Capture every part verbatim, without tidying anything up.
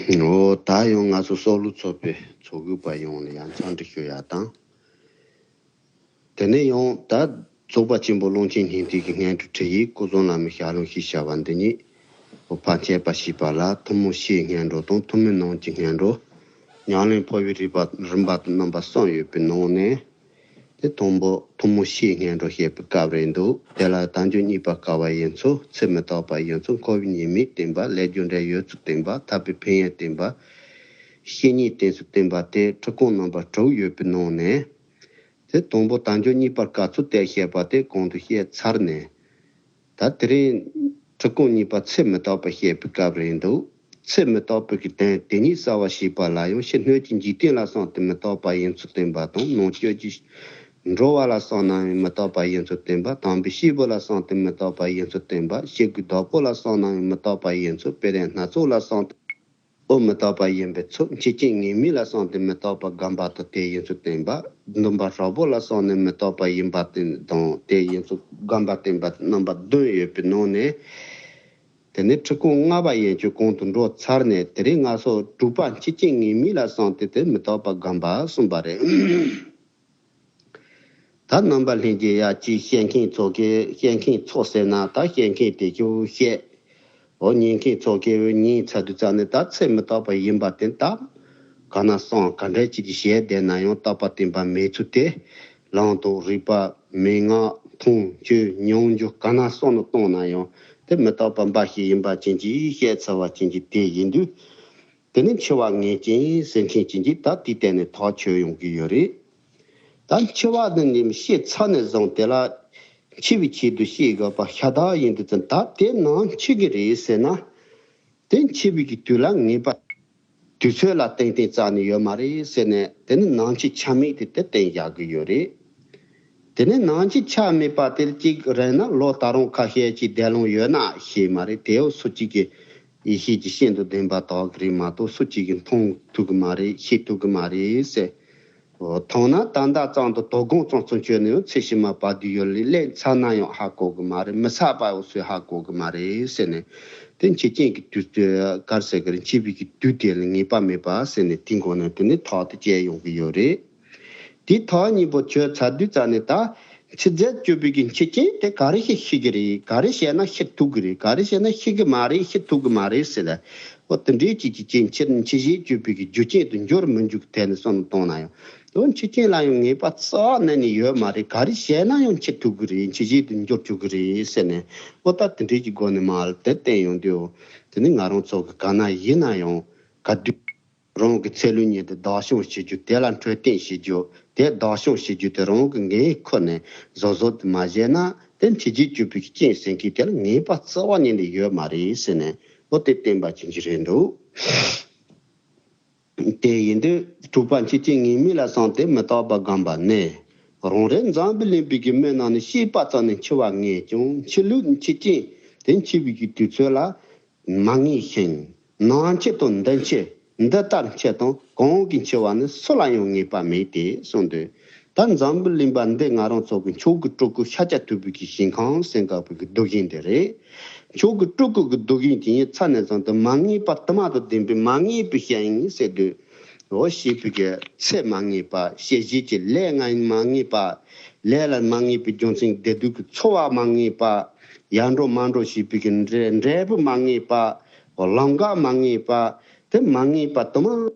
འོ་ད་ཡང་ང་ཚོ་སྲོག་བླུ་ཚོགས་པའི་ཚོགས་དགོས་པ་ཡོངས་ལ་ཡང་འཚམས་འདྲི་ཞུ་ཡ་དང་། དེ་ནས་ཡང་ད་ཚོགས་པ་ཆེན་པོ་ཀློང་ཆེན་སྙིང་ཐིག་གི་སྔོན་འགྲོ་ཁྲིད་ཡིག་སྐུ་གསུང་བླ་མའི་ཞལ་ལུང་ཞེས་བྱ་བ་འདི་ཉིད་འོ་ཕར་འཆད་པ་ཞེས་པ་ལ་ཐུན་མོང་ཕྱིའི་སྔོན་འགྲོ་དང་ཐུན་མོང་ནང་གི་སྔོན་འགྲོ། ཉམས་ལེན་འཕོ་བའི་རིམ་པ་རིམ་པ་དང་རྣམ་པ་གསུམ་ཡོད་པའི་ནང་ནས། དེ་དང་པོ་ཐུན་མོང་ཕྱིའི་སྔོན་འགྲོ་བཤད་པའི་སྐབས་རེད་འདུག་དེ་ལ་དལ་འབྱོར་རྙེད་པར་དཀའ་བ་ཡིན་ཚུལ། ཚེ་མི་རྟག་པ་ཡིན་ཚུལ། འཁོར་བའི་ཉེས་དམིགས་བསྟན་པ། ལས་རྒྱུ་འབྲས་ཡོད་ཚུལ་བསྟན་པ། ཐར་པའི་ཕན་ཡོན་བསྟན་པ། བཤེས་གཉེན་བསྟེན་ཚུལ་བསྟན་པ་སྟེ་ཁྲིད་སྐོང་རྣམ་པ་དྲུག་ཡོད་པའི་ནང་ནས། དེ་དང་པོ་དལ་འབྱོར་རྙེད་པར་དཀའ་ཚུལ་དེ་བཤད་པ་དེ་གོང་དུ་བཤད་ཚར་ནས། ད་དེ་རིང་ཁྲིད་སྐོང་གཉིས་པ་ཚེ་མི་རྟག་པ་བཤད་པའི་སྐབས་རེད་འདུག་ཚེ་མི་རྟག་པའི་གི་དོན་དེ་ཉིད་གསལ་བར་བྱེད་པ་ལ་ཡང་ཕྱི་སྣོད་ཀྱི་འཇིག་རྟེན་ལ་སོགས་ཏེ་མི་རྟག་པ་ཡིན་ཚུལ་བསྟན་པ་དང་ནང་བཅུད་ཀྱི་འགྲོ་བ་ལ་སོགས་ནའང་མི་རྟག་པ་ཡིན་ཚུལ་བསྟན་པ། དམ་པའི་སྐྱེས་བུ་ལ་སོགས་ཏེ་མི་རྟག་པ་ཡིན་ཚུལ་བསྟན་པ། སྐྱེ་དགུའི་བདག་པོ་ལ་སོགས་ནའང་མི་རྟག་པ་ཡིན་ཚུལ། དཔེར་ན་སྣ་ཚོགས་ལ་སོགས་ཏེ། ཨོ་མི་རྟག་པ་ཡིན་པའི་ཚུལ། འཆི་རྐྱེན་ངེས་མེད་ལ་སོགས་ཏེ་མི་རྟག་པ་བསྒོམ་པ་དང་དེ་ཡིན་ཚུལ་བསྟན་པ། འདུན་པ་དྲག་པོ་ལ་སོགས་ནས་མི་རྟག་པ་ཡིན་པ་དང་དེ་ཡིན་ཚུལ་བསྒོམ་པ་བསྟན་པ་རྣམ་པ་བདུན་ཡོད་པའི་ནང་ནས། དེ་ནས་ཁྲིད་སྐོང་ལྔ་པ་ཡན་ཆོད་གོང་དུ་འགྲོ་ཚར་ནས་དེ་རིང་ང་ཚོ་དྲུག་པ་འཆི་རྐྱེན་ངེས་མེད་ལ་སོགས་ཏེ་དེ་མི་རྟག་པ་བསྒོམ་པ་གསུངས་པ་རེད། ད་རྣམ་པ་ལྷན་རྒྱས་ཡ་གཅིག་བཤད་མཁན་ཚོ་གི་བཤད་མཁན་ཚོ་ཟེར་ན་ད་བཤད་མཁན་དེ་ཚོ་བཤད། འོ་ཉན་མཁན་ཚོ་གི་ཉན་ཚར་དུས་ཙམ་ནས་ད་ཚེ་མི་རྟག་པ་ཡིན་པ་དེ་ད་ག་ན་སོང་ག་འདྲ་ཅིག་གི་བཤད་བསྡད་ན་ཡང་རྟག་པ་བརྟན་པ་མེད་ཚུལ་དེ། ལམ་དང་རིགས་པ། མན་ངག་མཐོང་ཆོས་མྱོང་འགྱུར་ག་ན་སོང་ནས་གཏོང་ན་ཡང་དེ་མི་རྟག་པ་འབའ་ཞིག་ཡིན་པ་ཅན་གྱིས་བཤད་ཚར་བ་ཅན་གྱི་དེ་ཡིན་དུས། དེ་ནི་འཆི་བ་ངེས་ཅན་ཟེར་མཁན་ཅན་གྱིས་ད་དེའི་སྟེང་ནས་ཐག་ཆོད་ཡོང་གི་ཡོད་རེད། ད་འཆི་བ་འདི་ནི་ཤི་ཚར་ནས་བཟུང་དེ་ལ་འཆི་བའི་ཆེད་དུ་ཤི་དགོས་པ་ཤ་སྟག་ཡིན་དུས་ཙམ་ད་དེ་ནང་འཆི་གི་རེད་ཟེར་ན། དེ་འཆི་བའི་གི་དུས་ལ་ངེས་པ་དུས་ཚོད་ལ་ཏན་ཏན་རྩ་ནས་ཡོད་མ་རེད་ཟེར་ནས་དེ་ནི་ནང་འཆི་ཆ་མེད་དེ་དེ་བསྟན་བཞག་གི་ཡོད་རེད། དེ་ནས་ནང་འཆི་ཆ་མེད་པ་དེ་གཅིག་རེད་ན་ལོ་ད་རུང་ཁ་ཤས་ཀྱི་བསྡད་ལོང་ཡོད་ན་ཤེས་མ་རེད། དེའོ་སུ་གཅིག་གི་ཡེ་ཤེས་ཀྱི་ཤིན་ཏུ་ལྡན་པ་དག་གི་རེད་མ་གཏོགས་སུ་གཅིག་གིས་མཐོང་ཐུབ་གི་མ་རེད། ཤེས་ཐུབ་གི་མ་རེད་ཟེར། འོ་མཐོང་ན་ད་ལྟ་ཙམ་དུ་དོ་དགོང་ཙམ་ཚུན་ཆོད་ནས་ཡང་ཚེ་ཕྱི་མ་བར་དུ་ཡོད་ལས་ལས་ཚར་ན་ཡང་ཧ་གོ་གི་མ་རེད། མི་ཚར་བའོ་སུས་ཧ་གོ་གི་མ་རེད་ཟེར་ནས། དེ་འཆི་རྐྱེན་གྱི་དུས་ཚོད་ག་རེ་ཟེར་གི་རེད། འཆི་བའི་གི་དུས་དེ་ལ་ངེས་པ་མེད་པ་ཟེར་ནས་དེའི་མགོ་ནས་དེ་ནས་ཐག་དེ་བཅད་ཡོང་གི་ཡོད་རེད། དེའི་ཐག་གཉིས་པོ་ཆོད་ཚར་དུས་ཙམ་ནས་ད་འཆི་ཚེ་གཅོད་པའི་གི་འཆི་རྐྱེན་དེ་ག་རེ་ཞིག་ཤི་གི་རེད། ག་རེ་བྱས་ན་ཤི་ཐུབ་གི་རེད། ག་རེ་བྱས་ན་ཤི་གི་མ་རེད། ཤི་ཐུབ་གི་མ་རེད་ཟེར་ལ། འོ་དེ་འདྲའི་ཅིག་གི་རྐྱེན་འཆི་འཆི་བྱེད་གཅོད་པའི་གི་རྒྱུ་རྐྱེན་དུ་འགྱུར་མི་འཇུག་གི་ཐད་ནས་བསམ་བློ་གཏོང་ན་ཡང་། འོ་འཆི་རྐྱེན་ལ་ཡང་ངེས་པ་རྩ་བ་ནས་ནི་ཡོད་མ་རེད། ག་རེ་བྱས་ན་ཡང་འཆི་ཐུབ་གི་རེད། འཆི་བྱེད་དུ་འགྱུར་ཐུབ་གི་རེད་ཟེར་ནས། འོ་ད་དེ་འདྲའི་གི་སྒོ་ནས་མར་དེ་བསྟན་ཡོང་དུས། འོ་དེ་ནི་ང་རང་ཚོ་གི་ག་ན་ཡིན་ན་ཡང་ག་དུས། རང་གི་ཚེ་ལུས་ཉིད་དུ་བདག་སྐྱོང་བྱེད་རྒྱུ་དེ་ལ་འཕྲོད་བསྟེན་བྱེད་རྒྱུ་དེ་བདག་སྐྱོང་བྱེད་རྒྱུ་དེ་རང་གི་འགན་ཁུར་ནས་བཟོ་བཟོ་དུ་མ་བྱས་ན་དེ་འཆི་བྱེད་གཅོད་པའི་རྐྱེན་ཟེར་མཁན་དེ་ལ་ངེས་པ་རྩ་བ་ཉིད་ནས་ཡོད་མ་རེད་ཟེར་ནས་འོ་དེ་བསྟན་པ་ཅན་གྱི་རེད་འདུག་དེ་ཡིན་དུས་དྲུག་པ་འཆི་རྐྱེན་ངེས་མེད་ལ་སོགས་ཏེ་མི་རྟག་པ་བསྒོམ་པ་ནས། རང་རེ་འཛམ་བུ་གླིང་པའི་གི་མི་རྣམས་ནི་ཤེས་པ་ཙམ་ནས་འཆི་བ་ངེས་ཀྱང་འཆི་ལུགས་འཆི་རྐྱེན་དེ་འཆི་བའི་གི་དུས་ཚོད་ལ། མ་ངེས་ཤིང་། ནང་འཆི་དང་འདི་འཆི། འདི་ལྟར་འཆི་དང་གང་གི་འཆི་བ་ནི་སུ་ལ་ཡང་ངེས་པ་མེད་དེ་གསུངས་འདུག་ད་འཛམ་བུ་གླིང་པ་འདི་ང་རང་ཚོ་གི་མཆོག་གི་སྤྲུལ་སྐུ་ཤཱཀྱ་ཐུབ་པའི་གི་ཞིང་ཁམས་ཟེར་དགོས་པའི་གི་སྡུག་ཞིང་དེ་རེད། མཆོག་གི་སྤྲུལ་སྐུ་གི་སྡུག་ཞིང་དེ་ཉིད་ཚ་ནས་བཟུང་སྟེ་མ་ངེས་པ་དུ་མ་དང་ལྡན་པའི་མ་ངེས་པའི་ཞིང་ཟེར་དུས། འོ་ཤེས་པའི་གི་ཚེ་མ་ངེས་པ། ཤེས་བྱེད་ཀྱི་ལས་ང་མ་ངེས་པ། ལས་ལ་མ་ངེས་པའི་རྒྱུ་མཚན་བདེ་སྡུག་གི་ཚོར་བ་མ་ངེས་པ། ཡར་འགྲོ་མར་འགྲོ་བྱེད་པའི་གི་འབྲས་འབྲས་བུ་མ་ངེས་པ། ལམ་ཀ་མ་ངེས་པ། དེ་མ་ངེས་པ་དུ་མ།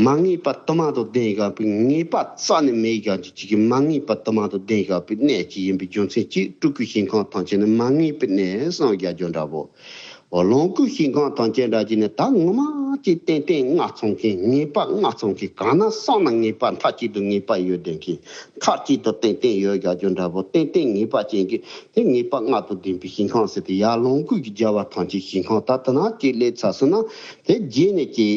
མ་ངེས་པ་དུ་མ་དང་ལྡན་ཡོད་པའི་ངེས་པ་རྩ་ནས་མེད་ཀྱང་ཅིག་གི་མ་ངེས་པ་དུ་མ་དང་ལྡན་ཡོད་པའི་གནས་ཅིག་ཡིན་པའི་རྒྱུ་མཚན་གྱིས་སྤྲུལ་སྐུའི་ཞིང་ཁམས་ཐམས་ཅད་ནི་མ་ངེས་པའི་གནས་སངས་རྒྱས་རྒྱུ་འདྲ་པོ། འོ་ལོངས་སྐུའི་ཞིང་ཁམས་ཐམས་ཅད་འདྲ་ཅིག་ནི་ད་ངོ་མ་ཅིག་ཏན་ཏན་ལྔ་ཚང་མཁན་ངེས་པ་ལྔ་ཚང་མཁན་གང་ན་སོང་ན་ངེས་པ་མཐའ་གཅིག་ཏུ་ངེས་པ་ཡོད་ལྡན་མཁན་མཐའ་གཅིག་ཏུ་ཏན་ཏན་ཡོད་རྒྱུ་འདྲ་པོ་ཏན་ཏན་ངེས་པ་ཅན་གྱི་དེ་ངེས་པ་ལྔ་དང་ལྡན་པའི་ཞིང་ཁམས་ཟེར་ཏེ་ཡར་ལོངས་སྐུ་གི་རྒྱལ་བ་ཐམས་ཅད་ཞིང་ཁམས་ད་ལྟ་ན་ཅིག་སླེབས་ཚར་སོང་ན་དེ་རྗེས་ནས་ཅིག་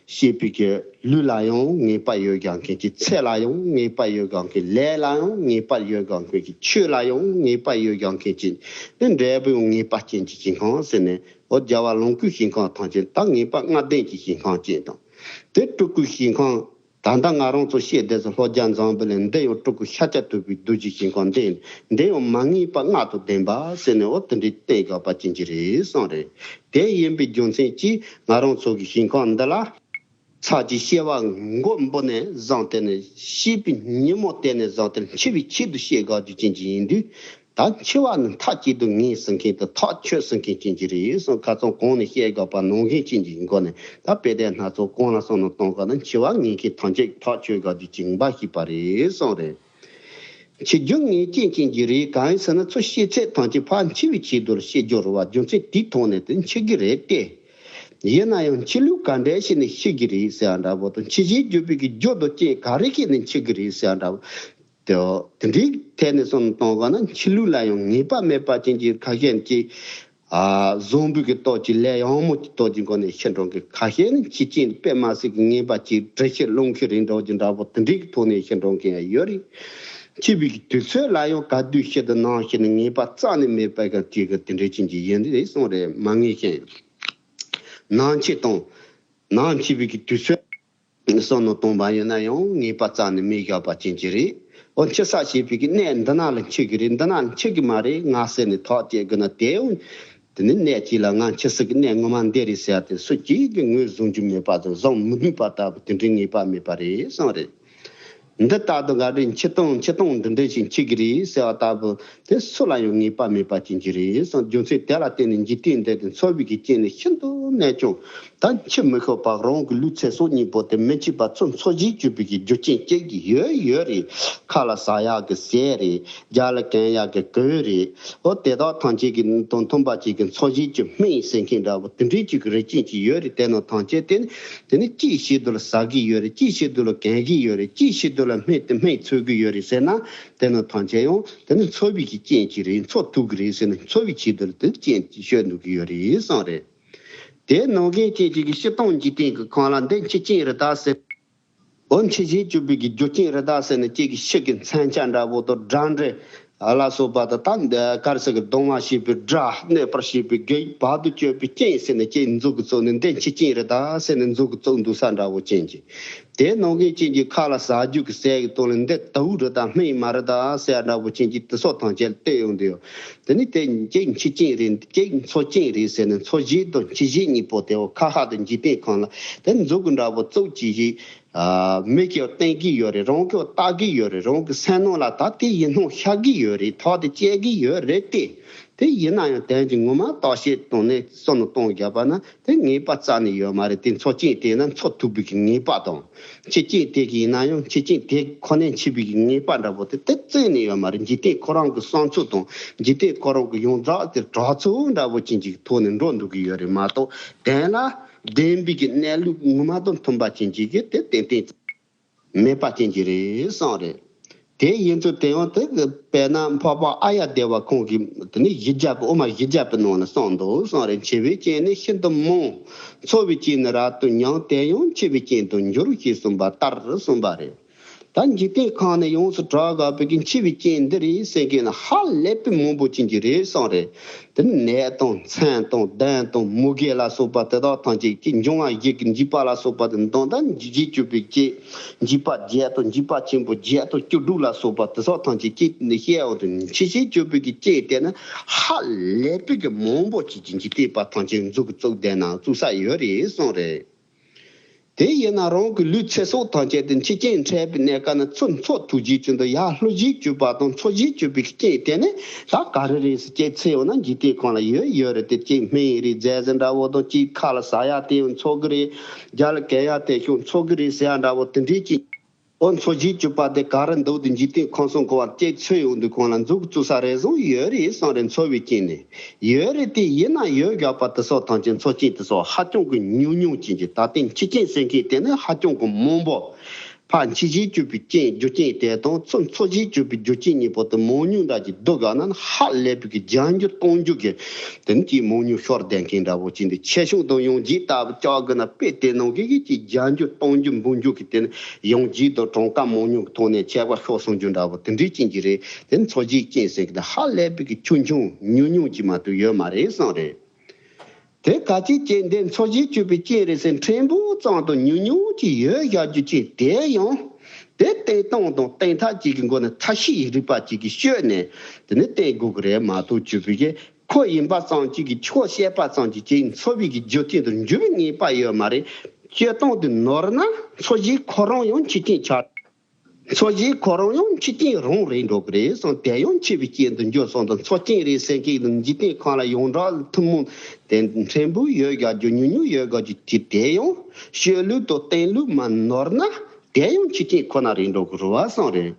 ཤེས་པའི་གི་ལུས་ལ་ཡང་ངེས་པ་ཡོད་ཀྱང་མཁན་གྱི་ཚེ་ལ་ཡང་ངེས་པ་ཡོད་ཀྱང་མཁན་ལས་ལ་ཡང་ངེས་པ་ཡོད་ཀྱང་མཁན་གྱི་ཆོས་ལ་ཡང་ངེས་པ་ཡོད་ཀྱང་མཁན་གྱི་དེ་འབྲས་བུ་ཡང་ངེས་པ་ཅན་གྱི་ཞིང་ཁམས་ཟེར་ནས་འོ་རྒྱལ་བ་ལོངས་སྐུའི་ཞིང་ཁམས་ཐམས་ཅད་ད་ངེས་པ་ལྔ་ལྡན་གྱི་ཞིང་ཁམས་ཅན་དང་དེ་སྤྲུལ་སྐུའི་ཞིང་ཁམས་ ད་ལྟ་ང་རང་ཚོ་བཤད་བསྡད་ས་ལྷོ་རྒྱ་འཛམ་བུ་གླིང་འདི་ཡང་སྤྲུལ་སྐུ་ཤཱཀྱ་ཐུབ་པའི་རྡོ་རྗེ་ཞིང་ཁམས་འདི་ཡིན། འདི་ཡང་མ་ངེས་པ་ལྔ་དང་ལྡན་པ་ཟེར་ནས་འོ་དེ་འདྲའི་བསྟན་དགོས་པ་ཅན་གྱི་རེད་གསུངས་རེད། དེ་ཡིན་པའི་རྒྱུ་མཚན་གྱིས་ང་རང་ཚོ་གི་ཞིང་ཁམས་འདི་ལ། ཚར་གྱི་སྐྱེ་བ་མགོན་པོ་ནས་བཟུང་སྟེ་ནས་སྐྱེས་པའི་ཉིན་མོ་དེ་ནས་བཟུང་སྟེ་འཆི་བའི་ཆེད་དུ་སྐྱེ་དགོས་རྒྱུ་ཅན་གྱི་ཡིན་དུས། ད་འཆི་བ་ནི་མཐའ་གཅིག་ཏུ་ངེས་ཟེར་མཁན་དང་ཐག་ཆོད་ཟེར་མཁན་ཅན་གྱི་རེད་གསུངས། ཁ་སང་གོང་ནས་བཤད་དགོས་པ་ནང་བཞིན་ཅན་གྱི་སྒོ་ནས་ད་དཔེ་དེབ་སྣ་ཚོགས་གང་ལ་བསམ་བློ་གཏོང་དགོས་ན་འཆི་བ་ངེས་མཁན་ཐམས་ཅད་ཐག་ཆོད་དགོས་རྒྱུ་ཅན་པ་ཞིག་པ་རེད་གསུངས་རེད། འཆི་རྒྱུ་ངེས་ཅན་ཅན་གྱི་རེད། གང་ཡིན་ཟེར་ན་ཚུར་སྐྱེས་ཚད་ཐམས་ཅད་ཕར་འཆི་བའི་ཆེད་དུ་ལ་སྐྱེ་རྒྱུ་རེད་བ། རྒྱུ་མཚན་དེའི་ཐོག་ནས་དེ་འཆི་གི་རེད་དེ། ཡིན་ན་ཡང་འཆི་ལུགས་ག་འདྲ་ཞིག་ནས་འཆི་གི་རེད་ཟེར་བ་འདྲ་བོ་དང་། འཆི་བྱེད་གྱུར་པའི་གི་རྒྱུ་དང་རྐྱེན་ག་རེ་ཞིག་ནས་འཆི་གི་རེད་ཟེར་བ་འདྲ་བོ། དེ་དེ་འདྲའི་ཐད་ནས་བསམ་བློ་གཏོང་བ་ན་འཆི་ལུགས་ལ་ཡང་ངེས་པ་མེད་པ་ཅན་གྱི་ཁ་ཤས་ཀྱིས། ཨ། བཟང་པོའི་གི་སྟོབས་ཀྱིས་ལས་ཡག་མོ་གི་སྟོབས་ཀྱི་སྒོ་ནས་འཆི་འགྲོ་གི། ཁ་ཤས་ནི་འཆི་རྐྱེན་དཔེ་མ་སྲིད་ཀྱི་ངན་པ་ཅིག་འདྲེ་ཤི་རླུང་ཁྱེར་རེད་འགྲོ་གི་འདྲ་བོ་དེ་འདྲའི་གི་ཐོག་ནས་འཆི་འགྲོ་མཁན་ཡང་ཡོད་རེད། འཆི་བའི་གི་དུས་ཚོད་ལ་ཡང་ག་དུས་ཤི་དང་ནམ་ཤི་ནི་ངེས་པ་རྩ་ནས་མེད་པ་གི་དེ་གི་དེ་འདྲའི་ཅན་གྱི་ཡིན་རེད་གསུངས་རེད། མ་ངེས་ཤིང་ནམ་འཆི་དང་། ནམ་འཆི་བའི་གི་དུས་ཚོད། བསམ་བློ་གཏོང་བ་ཡིན་ན་ཡང་ངེས་པ་རྩ་ནས་མེད་བཞག་པ་ཅན་གྱི་རེད། འོ་འཆི་ས་ཞེས་པའི་གི་གནས་འདི་ན་ལ་འཆི་གི་རེད། འདི་ན་ལ་འཆི་གི་མ་རེད་ང་ཟེར་ནས་ཐག་བཅད་དགོས་ན་དེའང་། དེ་ནི་གནས་གཅིག་ལ་ང་འཆི་སྲིད་གི་གནས་ངོ་མ་འདི་རེད་ཟེར་ཏེ་སུ་གཅིག་གིས་ངོས་བཟུང་རྒྱུ་མེད་པ་དང་བཟུང་མི་ནུས་པ་ལྟ་བུ་དེ་འདྲའི་ངེས་པ་མེད་པ་རེད་གསུངས་རེད། འདི་ལྟར་དུ་ག་རེ་འཆི་སྟངས་འཆི་སྟངས་འདི་འདྲ་ཞིག་འཆི་གི་རེད་ཟེར་བ་ལྟ་བུ། དེ་སུ་ལ་ཡང་ངེས་པ་མེད་པ་ཅན་གྱི་རེད་གསུངས། རྒྱུ་མཚན་དེ་ལ་བརྟེན་ནས་འཇིག་རྟེན་འདི་དེ་འཚོ་བའི་གི་རྐྱེན་ནི་ཤིན་ཏུ་ནས་ཀྱང་ད་འཆི་མི་ཤོར་བར་རང་གི་ལུས་ཚེ་སྲོག་གཉིས་པོ་དེ་མི་འཆི་བར་ཚུར་འཚོ་བྱེད་བཅུག་པའི་གི་རྒྱུ་རྐྱེན་སྐྱེ་གི་ཡོད་ཡོད་རེད། ཁ་ལ་ཟ་ཡག་གི་ཟས་རེད། རྒྱབ་ལ་གྱོན་ཡག་གི་གོས་རེད། འོ་དེ་དག་ཐམས་ཅད་ཀྱི་དང་མཐུན་པ་ཅིག་གི་འཚོ་བྱེད་ཀྱི་སྨན་ཟེར་མཁན་འདྲ་བོ་དེ་འདྲའི་ཅིག་གི་རིགས་ཅན་ཅིག་ཡོད་རེད། དེ་རྣམས་ཐམས་ཅད་དེ་ནི་དེ་ནི་ཅིའི་ཕྱིར་དུ་ལ་ཟ་གི་ཡོད་རེད། ཅིའི་ཕྱིར་དུ་ལ་གྱོན་གི་ཡོད་རེད། ཅིའི་ཕྱིར་དུ་ལ་སྨན་དེ་སྨན་འཚོལ་གི་ཡོད་རེད་ཟེར་ན། དེ་རྣམས་ཐམས་ཅད་ཡང་དེ་ནི་འཚོ་བའི་གི་རྐྱེན་ཅིག་རེད། འཚོ་ཐུབ་གི་རེད་ཟེར་ན་འཚོ་བའི་ཆེད་དུ་ལ་དེ་རྐྱེན་ཅིག་ཤོད་འདུག་གི་ཡོད་རེད་གསུངས་རེད། དེ་ནང་བཞིན་ཅན་ཅིག་གི་ཤི་སྟངས་འཇིག་རྟེན་གྱི་ཁམས་ལ་འདི་འཆི་རྐྱེན་རེད་ད་ཟེར། འོ་འཆི་བྱེད་གྱུར་པའི་གི་རྒྱུ་རྐྱེན་རེད་ད་ཟེར་ནས་ཅིག་གི་ཤི་གི་མཚོན་ཆ་འདྲ་བོ་དང་འདྲ་འདྲ་ལ་སོགས་པ་དང་ད་འདི་གར་ཟེར་གི་གདུང་བ་བྱེད་པའི་དགྲ། གནོད་པར་བྱེད་པའི་བགེགས། བར་དུ་གཅོད་པའི་རྐྱེན་ཟེར་ནས་ཅིག་མཛུབ་གུ་བཙུགས་ནས་འདི་འཆི་རྐྱེན་རེད་ད་ཟེར་ནས་མཛུབ་གུ་བཙུགས་འདུག་ས་འདྲ་བོ་ཅན་གྱི། དེ་ནང་བཞིན་ཅན་གྱི་ཁ་ལ་ཟ་རྒྱུ་གི་ཟས་ཀྱི་སྟོང་ལ་འདི་དུག་རེད་ད་སྨན་མ་རེད་ད་ཟེར་འདྲ་བོ་ཅན་གྱི་དེ་སོགས་ཐམས་ཅད་བལྟས་ཡོང་དུས་ཡོད། དེ་ནི་དེ་ཅིག་འཆི་རྐྱེན་རེད། ཅིག་འཚོ་རྐྱེན་རེད་ཟེར་ནས་འཚོ་བྱེད་དང་འཆི་བྱེད་གཉིས་པོ་དེ་འོ་ཁ་ཁ་དང་འཇིག་རྟེན་ཁམས་ལ་དེ་མཛུབ་གུ་འདྲ་བོ་བཙུགས་ཀྱི་ཞིག་ཨ། མིག་གིས་བསྟན་གྱི་ཡོད་རེད། རང་གིས་བལྟ་གི་ཡོད་རེད། རང་གི་སེམས་ནང་ལ་ད་དེ་ཡིན་སྣང་ཤར་གྱི་ཡོད་རེད། ཐག་དེ་བཅད་ཀྱི་ཡོད་རེད་དེ། དེ་ཡིན་ན་ཡང་དོན་གྱི་ངོ་མ་བརྟག་དཔྱད་གཏོང་ནས་བསམ་བློ་གཏོང་བརྒྱབ་པ་ན་དེ་ངེས་པ་རྩ་ནས་ཡོད་མ་རེད། དེ་འཚོ་རྐྱེན་དེ་ན་འཚོ་ཐུབ་པའི་གི་ངེས་པ་དང་། འཆི་རྐྱེན་དེ་གི་ཡིན་ན་ཡང་འཆི་རྐྱེན་དེ་ཁོ་ནས་འཆི་བའི་གི་ངེས་པ་འདྲ་པོ་དེ་དེ་རྩད་ནས་ཡོད་མ་རེད། འཇིག་རྟེན་ཁོ་རང་གི་བསམ་ཚུལ་དང་འཇིག་རྟེན་ཁོ་རང་གི་ཡོངས་གྲགས་དེ་གྲགས་ཚུལ་འདྲ་པོ་ཅན་གྱི་ཐོག་ནས་འགྲོ་འདུག་གི་ཡོད་རེད་མ་གཏོགས་དོན་ལ། བདེན་པའི་གི་གནས་ལུགས་ངོ་མ་དང་མཐུན་པ་ཅན་གྱི་གི་དེ་ཏན་ཏན་མེད་པ་ཅན་གྱི་རེད་གསུངས་རེད། དེ་ཡིན་ཚུལ་དེ་ཡང་དེ་གི་དཔེར་ན་འཕགས་པ་ཨཱརྱ་དེ་བ་ཁོང་གིས་དེ་ནི་བཞི་བརྒྱ་པའི་དབུ་མ་བཞི་བརྒྱ་པའི་ནང་ལ་གསུངས་འདུག་གསུངས་རེད། འཆི་བའི་རྐྱེན་ནི་ཤིན་ཏུ་མང་། འཚོ་བའི་རྐྱེན་ནི་རབ་ཏུ་ཉུང་། དེ་ཡང་འཆི་བའི་རྐྱེན་དུ་འགྱུར་ཞེས་གསུངས་པ་ལྟར་གསུངས་པ་རེད། ད་འཇིག་རྟེན་ཁམས་ནས་ཡོངས་སུ་གྲགས་དགོས་པའི་གི་འཆི་བའི་རྐྱེན་འདི་རེད་ཟེར་མཁན་ནི་ཧ་ལས་པའི་མང་པོ་ཅན་གྱི་རེད་གསུངས་རེད། དེ་ནི་ནད་དང་མཚོན་དང་གདོན་དང་མུ་གེ་ལ་སོགས་པ་དེ་དག་ཐམས་ཅད་ཀྱིས་འབྱུང་བ་བཞི་གི་འཇིགས་པ་ལ་སོགས་པ་དེ་མདོར་ན་འཇིགས་བྱེད་གྱུར་པའི་རྐྱེན། འཇིགས་པ་བརྒྱད་དང་འཇིགས་པ་ཆེན་པོ་བརྒྱད་དང་བཅུ་དྲུག་ལ་སོགས་པ་དེ་སོགས་ཐམས་ཅད་ཀྱིས་ནི་བཤད་འོང་དུས་འཆི་བྱེད་གྱུར་པའི་གི་རྐྱེན་དེ་ནི་ཧ་ལས་པའི་གི་མང་པོ་ཅིག་ཅིག་འཇིག་རྟེན་པ་ཐམས་ཅད་མཛུབ་གུ་བཙུགས་བསྡད་ན་བཙུགས་ས་ཡོད་རེད་གསུངས་རེད། དེ་ཡིན་ན་རང་གི་ལུས་ཚེ་སྲོག་ཐམས་ཅད་དེ་འཆི་རྐྱེན་འཕྲད་པའི་གནས་སྐབས་ན་ཚུར་འཚོ་ཐུབ་རྒྱུའི་ཚུལ་དུ་ཡར་ལྷུ་བྱེད་གྱུར་པ་དང་འཚོ་བྱེད་གྱུར་པའི་རྐྱེན་དེ་ནི་ད་ག་རེ་རེད་ཟེར་དཔྱད་འཚོལ་ཡོང་ན་འཇིག་རྟེན་ཁམས་ལ་ཡོད་ཡོད་རེད། དེ་རྐྱེན་སྨན་རེད། རྫས་འཛིན་འདྲ་བོ་དང་གཅིག་ཁ་ལ་ཟ་ཡ་དེ་ཡང་འཚོ་གི་རེད། རྒྱབ་ལ་གྱོན་ཡ་དེ་ཤོག་འཚོ་གི་རེད་ཟེར་ཡ་འདྲ་བོ་དེ་འདྲའི་ཅིག་འོ་འཚོ་བྱེད་གྱུར་པ་དེ་ག་རེ་འདུག་དེ་འཇིག་རྟེན་ཁམས་གསུམ་གོ་བ་དཔྱད་འཚོལ་ཡོང་དུས་ཁོང་ལ་མཛུབ་བཙུགས་ས་རེ་ཟུང་ཡོད་རེད་གསུངས་རེད། འཚོ་བའི་རྐྱེན་ནི་ཡོད་རེད། དེ་ཡིན་ན་ཡོད་དགོས་པ་དེ་སོགས་ཐམས་ཅད་འཚོ་རྐྱེན་དེ་སོགས་ཧ་ཅང་གི་ཉུང་ཉུང་ཅན་གྱི་ད་ལྟའི་འཆི་རྐྱེན་ཟེར་མཁན་དེ་ནི་ཧ་ཅང་གི་མང་པོ། ཕར་འཆི་བྱེད་གྱུར་པའི་རྐྱེན་རྒྱུ་རྐྱེན་དེ་དང་ཚུར་འཚོ་བྱེད་གྱུར་པའི་རྒྱུ་རྐྱེན་གཉིས་པོ་དེ་མང་ཉུང་འདྲ་གྱི་འདུག་ག་ན་ཧ་ལས་པའི་གི་བརྒྱ་འགྱུར་སྟོང་འགྱུར་གྱི་དེ་ནི་ཅིག་མང་ཉུང་ཤོར་བསྡད་མཁན་འདྲ་བོ་ཅིག་འདུག་ཆེ་ཆུང་དང་ཡང་ལྗིད་ལྟ་བུ་ལྕགས་དགོས་ན་དཔེ་དེ་ནང་གི་གི་ཅིག་བརྒྱ་འགྱུར་སྟོང་འགྱུར་འབུམ་འགྱུར་གྱི་དེ་ནི་ཡང་ལྗིད་དང་གྲངས་ཀ་མང་ཉུང་གི་ཐོག་ནས་ཁྱད་པར་ཤོར་སོང་རྒྱུ་འདྲ་བོ་དེ་འདྲའི་ཅན་གྱི་རེད། དེ་ནི་འཚོ་བྱེད་རྐྱེན་ཟེར་གི་དེ་ཧ་ལས་པའི་གི་ཆུང་ཆུང་ཉུང་ཉུང་ཅིག་མ་གཏོགས་ཡོད་མ་རེད་གསུངས་རེད། དེ་ག་ཅིག་ཅེས་འདི་འཚོ་བྱེད་སྤྱོད་པའི་རྐྱེན་རེད་ཟེར། ཕྲན་བུ་ཙམ་དང་ཉུང་ཉུང་ཅིག་ཡོད་བཞག་རྒྱུ་ཅིག་དེ་ཡང་། དེ་བསྟན་སྟངས་དང་བསྟན་ཐབས་ཅིག་གི་སྒོ་ནས་ཐབས་ཤེས་རིག་པ་ཅིག་གིས་ཤོད་ནས་དེ་ནི་བསྟན་དགོས་ཀྱི་རེད་མ་གཏོགས། སྤྱོད་པའི་གི་ཁོ་ཡིན་པ་ཙམ་ཅིག་གིས་ཆོས་བཤད་པ་ཙམ་ཅིག་ཅིག་འཚོ་བའི་གི་རྒྱུ་རྐྱེན་དུ་འགྱུར་བའི་ངེས་པ་ཡོད་མ་རེད། སྤྱོད་སྟངས་དེ་ནོར་ན་འཚོ་བྱེད་ཁོ་རང་ཡང་འཆི་རྐྱེན་ཆགས། འཚོ་བྱེད་ཁོ་རང་ཡང་འཆི་རྐྱེན་རང་རེད་འགྲོ་གི་རེད་གསུངས། དེ་ཡང་འཆི་བའི་རྐྱེན་དུ་འགྱུར་སོང་དང་། འཚོ་རྐྱེན་རེད་ཟེར་མཁན་དང་འཇིག་རྟེན་ཁམས་ལ་ཡོངས་གྲགས་ཐུན་མོང་དེ་ཕྲན་བུ་ཡོད་དགའ་རྒྱུ་ཉུང་ཉུང་ཡོད་དགའ་རྒྱུ་དེ་དེ་ཡང་སྤྱོད་ལུགས་དང་བསྟན་ལུགས་མ་ནོར་ན་དེ་ཡང་འཆི་རྐྱེན་ཁོ་ན་རེད་འགྲོ་གི་རེད་བ་གསུངས་རེད།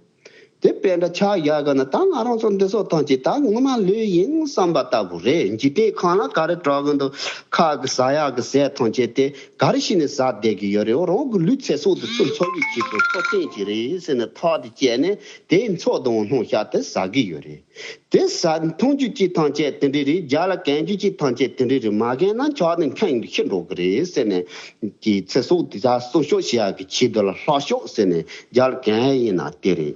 དེ་དཔེ་འདྲ་ཆགས་ཡག་ག་ན་ད་ང་རང་ཚོ་འདི་ཚོ་ཐམས་ཅད་ད་ངོ་མ་ལོས་ཡིན་བསམ་པ་ལྟ་བུ་རེད། འཇིག་རྟེན་ཁམས་ལ་ག་རེ་གྲགས་གི་འདུག་ཁ་གི་ཟ་ཡག་གི་ཟས་ཐམས་ཅད་དེ་ག་རེ་བྱས་ནས་ཟ་བསྡད་ཀྱི་ཡོད་རེད། རང་གི་ལུས་ཚེ་སྲོག་དེ་ཚུར་འཚོ་བའི་ཆེད་དུ་འཚོ་རྐྱེན་ཅིག་རེད་ཟེར་ནས་ཐག་དེ་བཅད་ནས་དེ་འཚོ་དང་སྣང་ཤ་དེ་ཟ་གི་ཡོད་རེད། དེ་ཟ་འཐུང་རྒྱུ་ཅིག་ཐམས་ཅད་དེ་འདྲ་རེད། རྒྱ་ལ་གན་རྒྱུ་ཅིག་ཐམས་ཅད་དེ་འདྲ་རེད། མ་གན་ན་ཆགས་ནས་འཁེང་ཤི་འགྲོ་གི་རེད་ཟེར་ནས་ཀྱི་ཚེ་སྲོག་དེ་ཟ་སྲུང་སྐྱོབ་བྱེད་ཡག་གི་ཆེད་དུ་ལ་ལྷག་ཤོག་ཟེར་ནས་རྒྱ་ལ་གན་ཡིན་ན་དེ་རེད།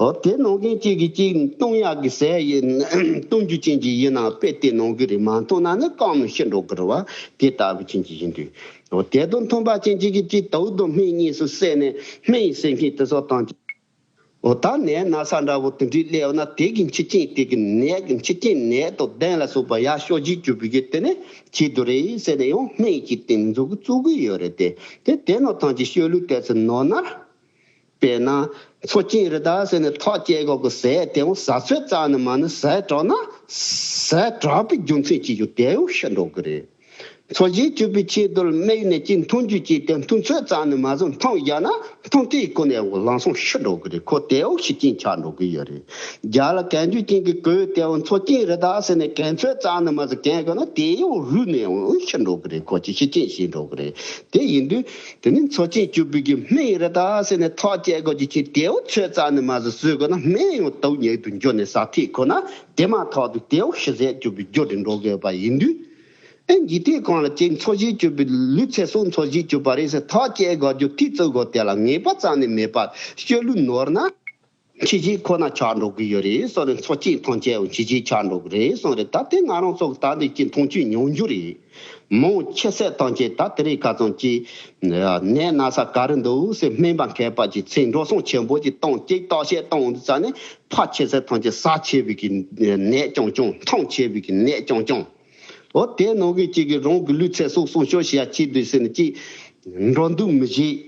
འོ་དེ་ནང་གན་གཅིག་གིས་གཅིག་བཏུང་ཡག་གི་ཟས་ཡིན། བཏུང་རྒྱུ་ཅན་གྱི་ཡིན་ན་དཔེ་དེ་ནང་གི་རེད། མ་འཐུང་ན་ནི་རྐང་ནས་ཤི་འགྲོ་གི་རེད་བ། དེ་ལྟ་བུ་ཅན་གྱི་ཡིན་དུས། འོ་དེ་དང་མཐུན་པ་ཅན་གཅིག་གིས་གཅིག་དུག་དང་སྨན་གཉིས་སུ་བསྲེས་ནས་སྨན་ཟེར་མཁན་དེ་ཚོ་དང་། འོ་ད་ནད་ན་ཚ་འདྲ་བོ་དེ་འདྲའི་སླེབས་ན་དེ་གི་འཆི་རྐྱེན་དེ་གི་ནད་ཀྱི་འཆི་རྐྱེན་ནད་དང་གདོན་ལ་སོགས་པ་ཡར་ཤོག་ཅིག་གྱུར་པའི་གི་དེ་ནི་ཆེད་དུ་རེད་ཟེར་ནས་ཡང་སྨན་གྱི་སྟེང་འཛུགས་བཙུགས་གི་ཡོད་རེད་དེ། དེ་དེ་ནང་ཐམས་ཅད་སྤྱོད་ལུགས་དེ་ཚོ་ནོར་ན། དཔེར་ན། འཚོ་རྐྱེན་རེད་ད་ཟེར་ནས་ཐག་བཅད་དགོས་ཀྱི་ཟས་དེ་འོང་ཟ་ཚོད་ཙམ་ནས་མ་ནི་ཟས་དྲག་ན། ཟས་དྲག་པའི་རྒྱུ་མཚན་གྱིས་ཡོད་དེ་འོང་ཤི་འགྲོ་གི་རེད། འཚོ་བྱེད་སྤྱོད་པའི་ཆེད་དུ་སྨན་ནས་ཀྱི་འཐུང་རྒྱུ་ཅིག་དེ་འཐུང་ཚོད་ཙམ་ནས་མ་བཟུང་འཐུང་བཞག་ན་འཐུང་དུས་ཀུན་ནས་འོང་ལམ་སང་ཤི་འགྲོ་གི་རེད། ཁོ་དེ་འོང་ཤི་རྐྱེན་ཆགས་འགྲོ་གི་ཡོད་རེད། རྒྱ་ལ་གན་རྒྱུ་ཅན་གྱི་གོས་དེ་འོང་འཚོ་རྐྱེན་རེད་ད་ཟེར་ནས་གན་ཚོད་ཙམ་ནས་མ་ཟིན་གན་དགོས་ན་དེ་འོང་རུལ་ནས་འོང་ཤི་འགྲོ་གི་རེད། ཁོ་ཅི་ཤི་རྐྱེན་ཤི་འགྲོ་གི་རེད། དེ་ཡིན་དུས། དེ་ནི་འཚོ་རྐྱེན་སྤྱོད་པའི་གི་སྨན་རེད་ད་ཟེར་ནས་ཐག་བཅད་དགོས་ཀྱི་ཆེད་དེའུ་ཚོད་ཙམ་ནས་མ་ཟིན་ཟོས་དགོས་ན་སྨན་ཡང་དུག་ཉེ་དུ་འགྱུར་ནས་ཟ་ཐེག་ཁོ་ན་དེ་མ་ཐག་ཏུ་དེའུ་ཤི་ཟད་སྤྱོད་པའི་རྒྱུ་དེ་འགྲོ་དགོས་པ་ཡིན་དུས། ཨེ་འཇིག་རྟེན་གང་ལ་ཅིག་འཚོ་བྱེད་སྤྱོད་པའི་ལུས་ཚེ་སྲོག་འཚོ་བྱེད་སྤྱོད་པ་རེད་ཟེར་ཐག་བཅད་དགོས་རྒྱུ་དེ་བཙུགས་དགོས་དེ་ལ་ངེས་པ་རྩ་ནས་མེད་པ་སྤྱོད་ལུགས་ནོར་ན། འཆི་རྐྱེན་ཁོ་ན་ཆགས་འགྲོ་གི་ཡོད་རེད་གསུངས་རེད། འཚོ་རྐྱེན་ཐམས་ཅད་འཆི་རྐྱེན་ཆགས་འགྲོ་གི་རེད་གསུངས་རེད། ད་དེ་ང་རང་ཚོ་ད་འདི་ཀྱི་མཐོང་ཆོས་མྱོང་རྒྱུ་རེད། མང་ཆེ་ཤས་ཐམས་ཅད་ད་དེ་རིང་ཁ་ཚང་ཀྱི་ནད་ན་ཚ་ག་རེ་འདུག་ཟེར་སྨན་པ་མཁས་པ་ཅིག་ཚེ་འགྲོ་སོང་ཆེན་པོ་ཅིག་བཏང་ཅིག་བརྟག་དཔྱད་བཏང་འདུག་ཙ་ནས་ཕལ་ཆེ་ཤས་ཐམས་ཅད་ཟ་ཆེ་བའི་གི་ནད་རྐྱང་རྐྱང་འཐུང་ཆེ་བའི་གི་ནད་རྐྱང་རྐྱང་། འོ་དེ་ནང་གི་གཅིག་གིས་རང་གི་ལུས་ཚེ་སྲོག་སྲུང་སྐྱོབ་བྱེད་ཡ་ཆེད་དུ་ཟེར་ནས་གཅིག་འགྲོ་འདུག་མི་བྱེད།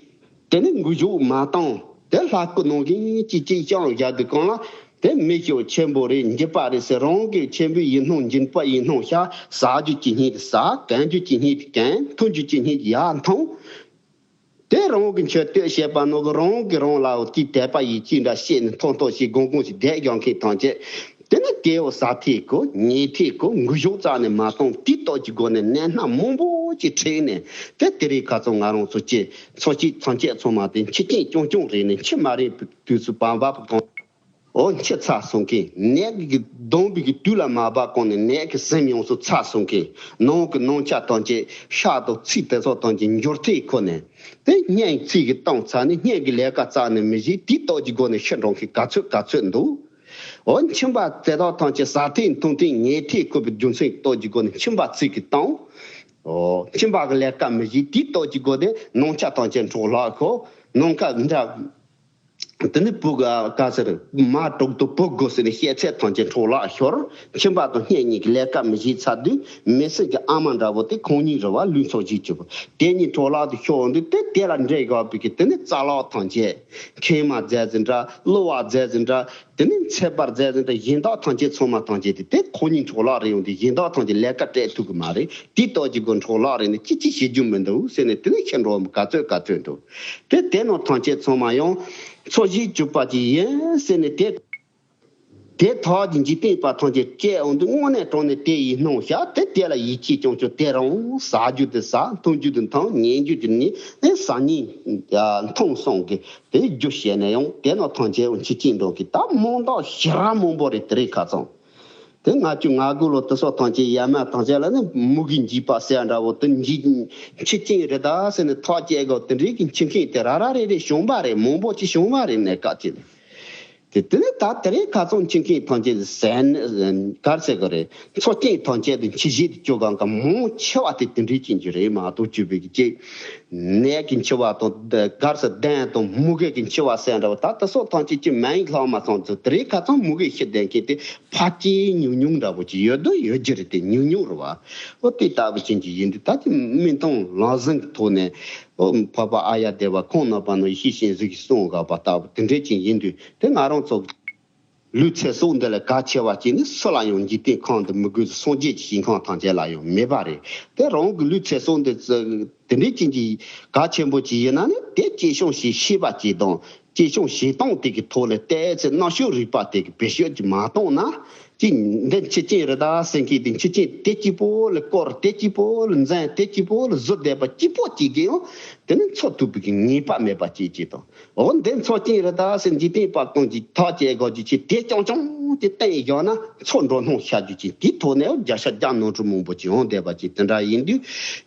དེ་ནས་འགུལ་སྐྱོད་མ་བཏང་། དེ་ལྷ་སྐུ་ནང་བཞིན་གཅིག་གཅིག་བཤམས་བཞག་དུས་གང་ལ་དེ་མི་སྐྱོ་ཆེན་པོ་རེད། འགྱིག་པ་རེད་ཟེར་རང་གི་ཆེན་པོ་ཡིན་སྣང་འགྱིག་པ་ཡིན་སྣང་ཤ་ཟ་རྒྱུ་ཅི་སྙིང་དུ་ཟ། གན་རྒྱུ་ཅི་སྙིང་དུ་གན། འཐུང་རྒྱུ་ཅི་སྙིང་དུ་ཡར་འཐུང་། དེ་རང་གི་མཆོད་བསྟོད་བྱེད་པ་ནང་གི་རང་གི་རང་ལའོ་ཀྱི་དད་པ་ཡིད་ཆེས་འདྲ་བཤད་ནས་ཐོང་ཐོང་ཞིག་དགོང་དགོང་ཞིག་བསྡད་ཡོང་མཁན་ཐམས་ཅད་དེ་ནི་དེའོ་ཟ་ཐེག་གོ་ཉལ་ཐེག་གོ་འགུལ་ཞོག་རྩ་ནས་མ་སོང་དེ་ལྟོ་གྱི་སྒོ་ནས་ནད་སྣ་མང་པོ་ཅིག་ཁྲིད་ནས་དེ་དེ་རིང་ཁ་ཚང་ང་རང་ཚོ་ཅི་ཚོ་ཅི་ཚང་ཅད་ཚང་མ་དེ་འཆི་རྐྱེན་རྐྱང་རྐྱང་རེད་ནས་འཆི་མ་རན་དུས་སུ་བམ་བབ་གང་། འོ་འཆི་ཚར་སོང་གི་ནད་ཀྱི་སྡོམ་པའི་གི་དུས་ལ་མ་བབ་གོང་ནས་ནད་ཀྱི་སེམས་ཡོངས་སུ་ཚར་སོང་གི་ནང་གི་ནང་ཆ་དང་བཅས་ཤ་དང་ཚིལ་དེ་ཚོ་དང་བཅས་འགྱུར་ཐེག་ཁོ་ནས་དེ་སྙན་ཚིག་གི་བཏང་ཚར་ནས་སྙན་གྱི་ལས་ཀ་རྩ་ནས་མི་བྱེད་དེ་ལྟོ་གྱི་སྒོ་ནས་ཤི་འགྲོ་མཁན་ག་ཚོད་ག་ཚོད་འདུག་འོ་མཆིན་པ་དེ་དག་ཐམས་ཅད་ཟ་ཐེག་འཐུང་ཐེག་ཉལ་ཐེག་ཁོ་པའི་རྒྱུ་མཚན་ལྟོ་གྱི་སྒོ་ནས་མཆིན་པ་ཚིག་གི་བཏང་། འོ་མཆིན་པ་གི་ལས་ཀ་མི་བྱེད་དེ་ལྟོ་གྱི་སྒོ་ནས་ནང་ཆ་དང་བཅས་འཕྲོ་བརླག་ཁོ་ནང་ཁ་འདྲ། དེ་ནི་བུ་ག་ག་ཟེར་མ་དྲུག་ཏུ་བུ་དགུ་ཟེར་ནས་བཤད་ཚད་ཐམས་ཅད་འཕྲོ་བརླག་ཤོར། མཆིན་པ་དང་སྙན་གཉིས་ཀྱི་ལས་ཀ་མི་བྱེད་ཚར་དུས་མི་སེར་གྱི་ཨ་མ་འདྲ་བོ་དེ་ཁོང་གཉིས་རེད་བ། ལུས་ཚོགས་གཅིག་གྱུར་པོ་དེ་གཉིས་འཕྲོ་བརླག་ཏུ་ཤོར་འདུག་དེ་དེ་ལ་འདྲེ་ག་བུ་གི་དེ་ནི་རྩ་ལག་ཐམས་ཅད་མཁལ་མ་རྫས་ཟིན་འདྲ་གློ་བ་རྫས་ཟིན་འདྲ་དེ་ནི་ཚད་པར་རྫས་ཟིན་འདྲ་གཞན་དག་ཐམས་ཅད་ཚང་མ་ཐམས་ཅད་དེ་དེ་ཁོང་གཉིས་འཕྲོ་བརླག་རེད་ཡོང་དུས་གཞན་དག་ཐམས་ཅད་ལས་ཀ་སྤྲད་ཐུབ་གི་མ་རེད། དེ་ལྟོ་གྱི་སྒོ་འཕྲོ་བརླག་རེད་ནས་ཅི་ཅི་བྱེད་རྒྱུ་མི་འདུག་ཟེར་ནས་དེ་ནི་ཤི་འགྲོ་བ་ག་ཚོད་ག་ཚོད་འདུག་དེ་དེ་ནང་ཐམས་ཅད་ཚང་མ་ཡང་འཚོ་བྱེད་སྤྱོད་པ་ཅིག་ཡིན་ཟེར་ནས་དེ། དེ་ཐག་གི་འཇིག་རྟེན་པ་ཐམས་ཅད་སྐྱེ་འོང་དུས་དངོས་གནས་དྲང་ནས་དེ་ཡི་སྣང་ཤ་དེ་དེ་ལ་ཡིད་ཆེས་ཀྱང་ཅོ་དེ་རང་ཟ་རྒྱུ་དེ་ཟ་འཐུང་རྒྱུ་དེ་འཐུང་ཉལ་རྒྱུ་དེ་ཉལ་ཨེ་ཟ་ཉལ་འཐུང་སོང་གི་དེ་རྒྱུ་བཤད་ན་ཡང་དེ་ནང་ཐམས་ཅད་འཆི་རྐྱེན་འགྲོ་གི་ད་མང་དག་ཞེ་དྲག་མང་པོ་རེད་དེ་རིང་ཁ་ཚང་། དེ་ལྔ་བཅུ་ང་དགུ་ལོ་དེ་སོགས་ཐམས་ཅད་ཡ་མ་ཐམས་ཅད་ལ་ནི་མུ་གེ་འཇིགས་པ་ཟེར་འདྲ་བོ་དེ་འཇིགས་འཆི་རྐྱེན་རེད་ད་ཟེར་ནས་ཐག་བཅད་དགོས་དེ་འདྲའི་གི་འཆི་མཁན་དེ་ར་ར་རེ་རེ་བྱུང་བ་རེད། མང་པོ་ཅིག་བྱུང་བ་རེད་གནས་སྐབས་ཅིག་ནས། དེ་དེ་ནི་ད་དེ་རིང་ཁ་སང་འཆི་མཁན་ཐམས་ཅད་ཟན་གར་ཟེར་གི་རེད། འཚོ་རྐྱེན་ཐམས་ཅད་དུ་འཆི་བཞིན་དུ་སྐྱོ་གང་ག་མང་ཆེ་བ་དེ་དེ་འདྲའི་ཅན་གྱི་རེད་མ་གཏོགས་བཅུ་པའི་གི་ཅིག་ནད་ཀྱི་འཆི་བ་དང་གར་ཟེར་གདོན་དང་མུ་གེ་གི་འཆི་བ་ཟེར་འདྲ་བ་ད་དེ་སོགས་ཐམས་ཅད་ཀྱི་མིང་ལྷག་མ་སོང་ཚུལ་དེ་རིང་ཁ་སང་མུ་གེ་ཤི་བསྡད་མཁན་དེ་ཕལ་ཆེར་ཉུང་ཉུང་འདྲ་པོ་ཅིག་ཡོད་དོ་ཡོད་ཀྱི་རེད། དེ་ཉུང་ཉུང་རེད་བ། ཨོ་དེ་ལྟ་བུ་ཅན་གྱི་ཡིན་དུས་ད་དེ་མི་མཐོང་ལམ་སེང་གི་ཐོག་ནས། ཨོ་འཕགས་པ་ཨཱརྱ་དེ་བ་ཁོང་རྣམ་པ་ནང་ཡེ་ཤེས་ཞིང་གཟིགས་ཀྱིས་གསུངས་དགོས་པ་ལྟ་བུ་དེ་འདྲའི་ཅན་ཡིན་དུས་དེ་ང་རང་ཚོ་ལུས་ཚེ་སྲོག་འདི་ལས་གལ་ཆེ་བ་ཅིག་ནི་སུ་ལ་ཡང་འཇིག་རྟེན་ཁམས་འདི་མི་དགོས་སུ་སངས་རྒྱས་ཀྱི་ཞིང་ཁམས་ཐམས་ཅད་ལ་ཡང་མེད་པ་རེད། དེ་རང་གི་ལུས་ཚེ་སྲོག་འདི་ཚོ་དེ་འདྲའི་ཅན་གྱི་གལ་ཆེན་པོ་ཅིག་ཡིན་ན་ནི་དེ་གཅེས་སྐྱོང་བྱེད་ཤེས་པ་ཅིག་དང་། གཅེས་སྐྱོང་བྱེད་སྟངས་དེ་གི་ཐོག་ལ་བལྟས་ཚེ་རྣམ་དཔྱོད་རིག་པ་དེ་གི་བེད་སྤྱོད་ཀྱིས་མ་བཏང་ན། ཅིག་འདི་འཆི་རྐྱེན་རེད་ད་ཟེར་མཁན་དེ་འཆི་རྐྱེན་དེ་གཅིག་པོ་ལ་སྐོར་དེ་གཅིག་པོ་ལ་འཛིན་དེ་གཅིག་པོ་ལ་བཟོ་བསྡད་པ་གཅིག་པོ་གཅིག་གིས་ཡང་དེ་ནི་འཚོ་ཐུབ་པའི་གི་ངེས་པ་མེད་པ་གཅིག་གཅིག་དང་། འོ་འདི་འཚོ་རྐྱེན་རེད་ད་ཟེར་འཇིག་རྟེན་པ་ཀུན་གྱིས་ཐག་བཅད་དགོས་རྒྱུ་ཅིག་དེ་རྐྱང་རྐྱང་དེ་བསྟན་བཞག་ན་འཚོ་འགྲོ་སྣང་ཤར་རྒྱུ་ཅིག་དེའི་ཐོག་ནས་བརྒྱ་ཆ་བརྒྱ་ནོར་འཁྲུལ་མང་པོ་ཅིག་འོང་བསྡད་པ་ཅིག་དེ་འདྲ་ཡིན་དུས་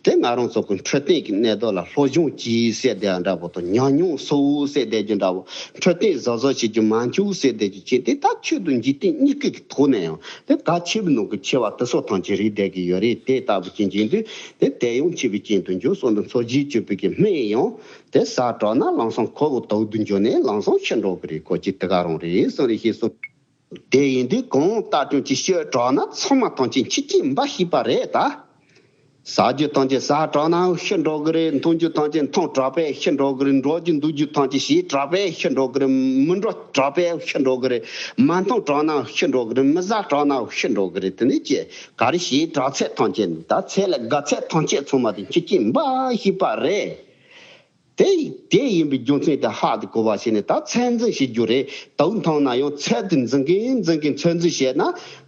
དེ་ང་རང་ཚོ་གི་འཕྲོད་བསྟེན་གྱི་གནས་སྟངས་ལ་སློབ་སྦྱོང་གྱིས་ཟེར་བསྡད་འདྲ་པོ་དང་ཉམས་མྱོང་གསོག་ཟེར་བསྡད་རྒྱུ་འདྲ་པོ། འཕྲོད་བསྟེན་གཟབ་གཟབ་བྱེད་རྒྱུ་མ་འཆུག་ཟེར་བསྡད་རྒྱུ་ཅན་དེ་ད་ཆོས་དང་འཇིག་རྟེན་གཉིས་ཀའི་ཐོག་ནས་ཡང་དེ་གལ་ཆེ་བའི་ནང་གི་ཆེ་བ་དེ་སོགས་ཐམས་ཅད་རེད་བསྡད་ཀྱི་ཡོད་རེད། དེ་ལྟ་བུ་ཅན་ཅན་དུས་དེ་དེ་ཡང་འཆི་བའི་རྐྱེན་དུ་འགྱུར་སོགས་འདི་ཚོ་རྗེས་གཅོད་པའི་གི་སྨན་ཡང་དེ་ཟ་དྲག་ན་ལམ་སང་ཁོ་བོ་དོག་ཏུ་འགྱུར་ནས་ལམ་སང་ཤི་འགྲོ་གི་རེད། ཁོ་ཅི་དེ་ག་རང་རེད་གསུངས་རེད་ཞེས་གསུངས། དེ་ཡིན་དུས་གང་ལྟར་ཀྱང་ཅིག་ཤི་དྲག་ན་ཚང་མ་ཐམས་ཅད་འཆི་རྐྱེན་འབའ་ཞིག་པ་རེད་ད། ཟ་རྒྱུ་ཐམས་ཅད་ཟ་དྲག་ནའང་ཤི་འགྲོ་གི་རེད། འཐུང་རྒྱུ་ཐམས་ཅད་འཐུང་དྲག་པས་ཤི་འགྲོ་གི་རེད། འགྲོ་རྒྱུ་འདུག་རྒྱུ་ཐམས་ཅད་བྱེད་དྲག་པས་ཤི་འགྲོ་གི་རེད། མི་འགྲོ་དྲག་པས་ཤི་འགྲོ་གི་རེད། མ་འཐུང་དྲག་ནའང་ཤི་འགྲོ་གི་རེད། མི་ཟ་དྲག་ནའང་ཤི་འགྲོ་གི་རེད། དེ་ནས་ཅི་ག་རེ་བྱེད་དྲག་ཚད་ཐམས་ཅད་ནི་ད་ཚད་ལས་བརྒལ་ཚད་ཐམས་ཅད་ཚང་མ་དེ་འཆི་རྐྱེན་འབའ་ཞིག་པ་རེད། དེ་དེ་ཡིན་པའི་རྒྱུ་མཚན་དེ་ཧ་དེ་གོ་བ་བྱས་ནས་ད་ཚད་འཛིན་བྱེད་རྒྱུ་རེད། དུག་འཐུང་ན་ཡང་ཚད་དེ་འཛིན་གིན་འཛིན་གིན་ཚད་འཛིན་བྱས་ན་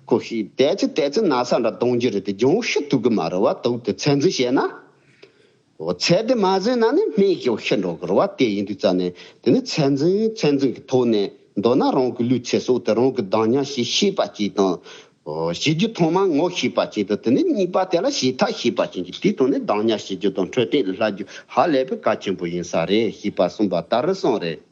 ཁོ་ཤི་དེ་ཚེ་དེ་ཚེ་ན་ཚ་འདྲ་གཏོང་རྒྱུ་རེད། དེ་ཀྱང་ཤི་ཐུབ་གི་མ་རེད་བ། དུག་དེ་ཚད་འཛིན་བྱས་ན། འོ་ཚད་དེ་མ་ཟིན་ན་ནི་སྨན་གྱིས་ཤི་འགྲོ་གི་རེད་བ། དེ་ཡིན་དུས་ཙ་ནས་དེ་ནི་ཚད་འཛིན་ཚད་འཛིན་གྱི་ཐོག་ནས་མདོར་ན་རང་གི་ལུས་ཚེ་སྲོག་དེ་རང་གི་གདངས་ཉག་ཞིག་ཤེས་པ་ཅིག་དང་། ཨོ། བྱེད་རྒྱུ་ཐོག་མར་ངོ་ཤེས་པ་ཅིག་དང་དེ་ནས་གཉིས་པ་དེ་ལ་བྱེད་ཐབས་ཤེས་པ་ཅིག་གིས་དེའི་ཐོག་ནས་གདངས་ཉག་བྱེད་རྒྱུ་དང་འཕྲོད་བསྟེན་ལ་བསླབ་རྒྱུ་ཧ་ལས་པའི་གལ་ཆེན་པོ་ཡིན་ས་རེད། ཞེས་པ་གསུངས་པ་ལྟར་གསུངས་རེད།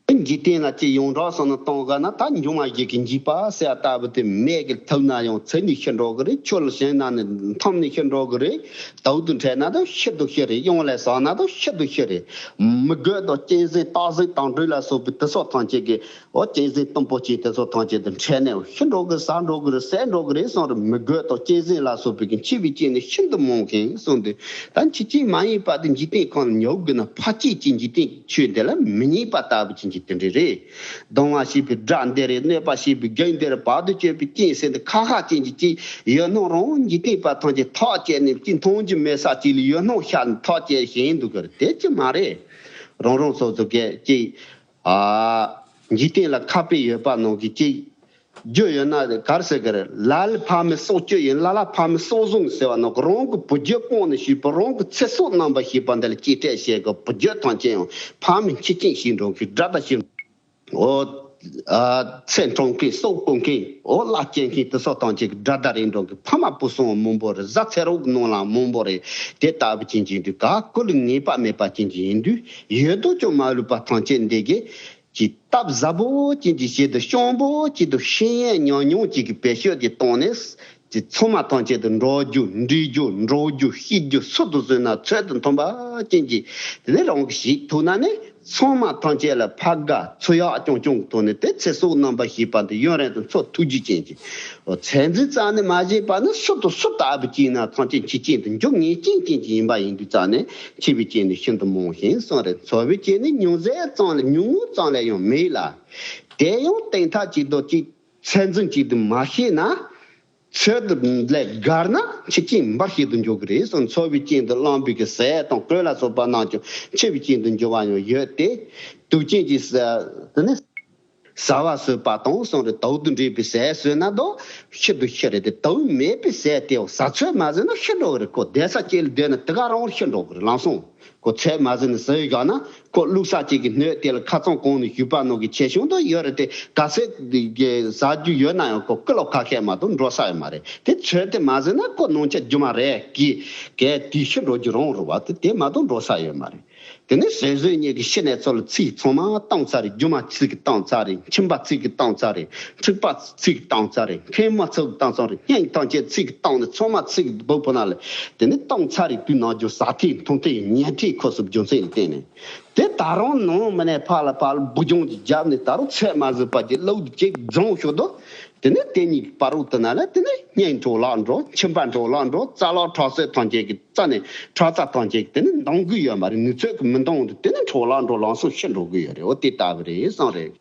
འཇིག་རྟེན་ལ་ཅི་ཡོངས་གྲགས་སོང་ན་གཏོང་དགོས་ན་ད་འབྱུང་བ་བཞི་གི་འཇིགས་པ་ཟེར་བ་ལྟ་བུ་དེ་མེད་ཀྱི་ཐུབ་ན་ཡང་ཚིག་ནས་ཤི་འགྲོ་གི་རེད། ཆུ་ལ་ཞེན་ན་ནི་འཐམ་ནས་ཤི་འགྲོ་གི་རེད། དུག་ཏུ་འཕྲད་ན་ད་ཤི་དུ་ཤི་རེད། གཡང་ལས་ཟགས་ན་ད་ཤི་དུ་ཤི་རེད། མི་རྒོད་དང་གཅན་གཟན་སྟག་གཟིག་དང་སྦྲུལ་ལ་སོགས་པའི་དེ་སོགས་ཐམས་ཅད་ཀྱིས། འོ་གཅན་གཟན་གཏུམ་པོ་ཅན་དེ་ཚོ་ཐམས་ཅད་དུ་འཕྲད་ནས་ཤི་འགྲོ་གི་ཟ་འགྲོ་གི་རེད། བསད་འགྲོ་གི་རེད་གསུངས་རེད། མི་རྒོད་དང་གཅན་གཟན་ལ་སོགས་པའི་གི་འཆི་བའི་རྐྱེན་ནི་ཤིན་ཏུ་མང་མཁན་གསུངས་ཏེ། ད་འཆི་རྐྱེན་མ་ཡིན་པ་དེ་འཇིག་རྟེན་ཁམས་ཉོབ་དགོས་ན་ཕལ་ཆེར་གྱི་འཇིག་རྟེན་ཆོས་འདི་ལ་མི་སྙེག་པ་ལྟ་བུ་ཅན་གྱི་དེ་འདྲ་རེད། སྡང་བ་ཞེས་པའི་དགྲ་འདི་རེད། གནོད་པ་ཞེས་པའི་རྒྱུ་འདི་རེད། བར་དུ་གཅོད་པའི་རྐྱེན་ཟེར་ཏེ་ཁ་ཁ་ཅན་གྱི་ཅིག་ཡུལ་སྣང་རང་འཇིག་རྟེན་པ་ཐམས་ཅད་ཐག་བཅད་ནས་ཅིག་མཐོང་རྒྱུ་མེད་ས་ཅིག་ལ་ཡུལ་སྣང་ཤར་ནས་ཐག་བཅད་བཞིན་འདུག་གི་རེད། དེ་ཅི་མ་རེད། རང་རང་སོ་སོ་གས་ཅིག་ཨ། འཇིག་རྟེན་ལ་ཁ་དཔེ་ཡོད་པ་ནང་གི་གཅིག་རྒྱུ་ཡོད་ན་གར་ཟེར་གི་རེད། ལ་ལ་ཕ་མའི་སྲོག་གཅོད་ཡིན། ལ་ལ་ཕ་མའི་སྲོག་བཟུང་ཟེར་བ་ནང་གི་རང་གི་བུ་རྒྱུད་སྤོང་ནས་ཞུས་པ། རང་གི་ཚེ་སྲོག་རྣམ་པར་ཤེས་པ་འདི་ལ་གཅེས་སྤྲས་བྱེད་དགོས། བུ་རྒྱུད་ཐམས་ཅད་ཡང་ཕ་མའི་འཆི་རྐྱེན་བྱེད་འགྲོ་གི་དགྲ་དང་ཤི། འོ། ཚེ་འཕྲོག་མཁན་སྲོག་སྐོང་མཁན་འོ་བླ་སྐྱེལ་མཁན་དེ་སོགས་ཐམས་ཅད་ཀྱི་དགྲ་ཟླ་རེད། འགྲོ་གི་ཕ་མ་བུ་སྲིང་མང་པོ་རེད། བཟའ་ཚེ་རོགས་ཀྱི་ནང་ལ་མང་པོ་རེད། དེ་ལྟ་བུ་ཅན་ཅན་དུས་ག་ཀུན་ལ་ངེས་པ་མེད་པ་ཅན་ཅན་ཡིན་དུས་ཡོད་དོ་ཅོག་མ་ལུས་པ་ཐམས་ཅད་འདི་གས། ཀྱི་སྟབས་ཟབ་པོ་ཅན་གྱི་ཞིག་ཏུ་སྤྱང་པོ་ཅིག་ཏུ་ཤེས་ཡོན་ཉམས་མྱོང་ཅིག་གི་བེད་སྤྱོད་ཀྱི་སྟེང་ནས་ཀྱི་ཚང་མ་ཐམས་ཅད་དུ་འགྲོ་རྒྱུ་འདྲི་རྒྱུ་འགྲོ་རྒྱུ་ཤི་རྒྱུ་སུ་དང་སུ་ན་ཚོད་དུ་མཐུན་པ་ཅན་གྱི་དེ་ནས་རང་གི་ཞིག་ཐུག་ན་ནི་ཚང་མ་ཐམས་ཅད་ལ་ཕ་དགའ་ཚུ་ཡག་ཅུང་ཅུང་ཐོག་ནས་དེ་ཚེ་སྲོག་རྣམ་པར་ཤེས་པ་འདི་ཡུན་རིང་དུ་འཚོ་ཐུབ་རྒྱུ་ཅན་གྱི། ཚད་འཛིན་རྩ་ནས་མ་བྱས་པ་ནི་སུ་དང་སུ་ལྟ་བུ་ཅིག་ན་ཐམས་ཅད་འཆི་རྐྱེན་དུ་འཇུག་ངེས་ཅན་ཅན་གྱི་ཡིན་པ་ཡིན་དུས་རྩ་ནས་འཆི་བའི་རྐྱེན་ནི་ཤིན་ཏུ་མང་ཞིང་གསུངས་རེད། འཚོ་བའི་རྐྱེན་ནི་ཉུང་ཟད་ཙམ་ལས་ཉུང་ངུ་ཙམ་ལས་ཡང་མེད་ལ། དེ་ཡང་སྟེང་ཐག་གཅིག་ཏུ་གཅིག་ཚད་འཛིན་གཅིག་ཏུ་མ་ཤེས་ན། ཚོད་དུ་ལས་བརྒལ་ན་འཆི་རྐྱེན་འབའ་ཞིག་ཏུ་འཇུག་གི་རེད་གསུངས། འཚོ་བའི་རྐྱེན་དུ་བླངས་པའི་གི་ཟས་དང་གོས་ལ་སོགས་པ་རྣམས་ཀྱང་འཆི་བའི་རྐྱེན་དུ་འགྱུར་བ་ཡང་ཡོད་དེ། དུག་ཅན་གྱི་ཟས་དེ་ནི། ཟ་བ་ཟོས་པ་དང་གསུངས་རེད། དུག་ཏུ་འདྲེས་པའི་ཟས་ཟོས་ན་དང་ཤི་དུ་ཤི་རེད་དེ། དུག་མེད་པའི་ཟས་དེའོ་ཟ་ཚོད་མ་ཟོས་ན་ཤི་འགྲོ་གི་རེད། ཁོ་བསྡད་ས་ཅིག་ལ་བསྡད་ན་དེ་ག་རང་བར་ཤི་འགྲོ་གི་རེད། ལམ་སང་ཁོ་ཚོད་མ་ཟོས་ནས་ཟོས་བཞག་ན་ཁོ་བླུགས་ས་ཅིག་གི་སྣོད་དེ་ལ་ཁ་ཚང་གང་ནས་བཞུས་པ་ནང་གི་ཆེ་ཆུང་དུ་ཡོད་རེད་དེ། ག་ཚོད་ཟ་རྒྱུ་ཡོད་ན་ཡང་ཁོ་ཀི་ལོ་ཁ་ཤས་མ་གཏོགས་འགྲོ་ས་ཡོད་མ་རེད་དེ། ཚོད་དེ་མ་ཟོས་ན་ཁོ་ནང་ཆ་རྒྱུ་མ་རེད་གི་གས་དེ་ཤི་འགྲོ་རྒྱུ་རང་རེད་བ། དེ་དེ་མ་གཏོགས་འགྲོ་ས་ཡོད་མ་རེད། དེ་ནས་ཟས་བཟོས་ཉེ་གི་ཤི་ནས་ཚོ་ལ་ཚིག་ཚང་མ་བཏང་ཚར་རེད། རྒྱུ་མ་ཚིག་གི་བཏང་ཚར་རེད། ཁྱིམ་པ་ཚིག་གི་བཏང་ཚར་རེད། འཁྲིག་པ་ཚིག་གི་བཏང་ཚར་རེད། མཁན་མ་ཚིག་གི་བཏང་ཚར་རེད། སྙིང་ཐང་ཆད་ཚིག་གི་བཏང་ནས་ཚང་མ་ཚིག་གི་སྦུག་པོ་ན་ལ་དེ་ནས་བཏང་ཚར་རེད། དུས་ནང་རྒྱུ་ཟ་ཐེངས་འཐུང་ཐེངས་ཉལ་ཐེངས་ཁོ་སུབ་རྒྱུ་མཚན་ལ་བརྟེན་ནས་དེ་ད་རུང་ནང་མི་ནས་ཕར་ལ་ཕར་ལ་སྦུག་རྒྱང་གི་རྒྱབ་ནས་ད་རུང་ཚད་མ་ཟིན་པ་གྱི་ལུག་གཅིག་རྫོང་ཤོག་དོ། དེ་ནས་དེ་གཉིས་ཀྱི་བར་རོ་དུ་ན་ལ་དེ་ནས་སྙིང་འཕྲོ་བརླག་འགྲོ། མཆིན་པ་འཕྲོ་བརླག་འགྲོ། རྩ་ལག་ཁྲག་ཚད་ཐང་ཆད་ཀྱི་རྩ་ནས་ཁྲག་རྩ་ཐང་ཆད་ཀྱི་དེ་ནས་འདང་གི་ཡོད་མ་རེད། ནུས་ཚོད་ཀྱི་མི་འདང་དུ་དེ་ནས་འཕྲོ་བརླག་འགྲོ། ལམ་སང་ཤི་འགྲོ་གི་ཡོད་རེད། འོ་དེ་ལྟ་བུ་རེད་བསམ་རེད།